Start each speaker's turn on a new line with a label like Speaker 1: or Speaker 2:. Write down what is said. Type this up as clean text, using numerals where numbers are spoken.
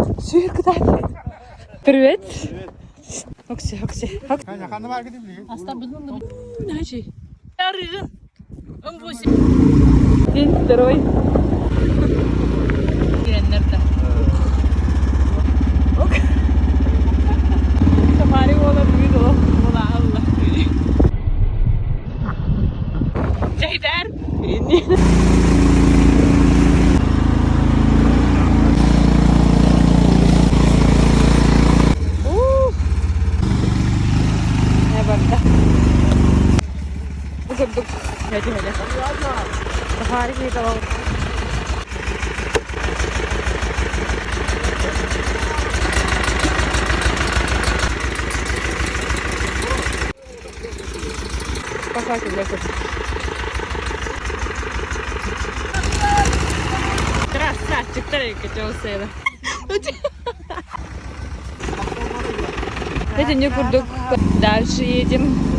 Speaker 1: Сүүр кытаат. Привет. Окси, окси. День второй. Сафари буола бүгүн олох буолаалла. Чайдар. барда. Бу курдук Сафари Пока Красавчик, тарелка Это не курдук. Дальше едем.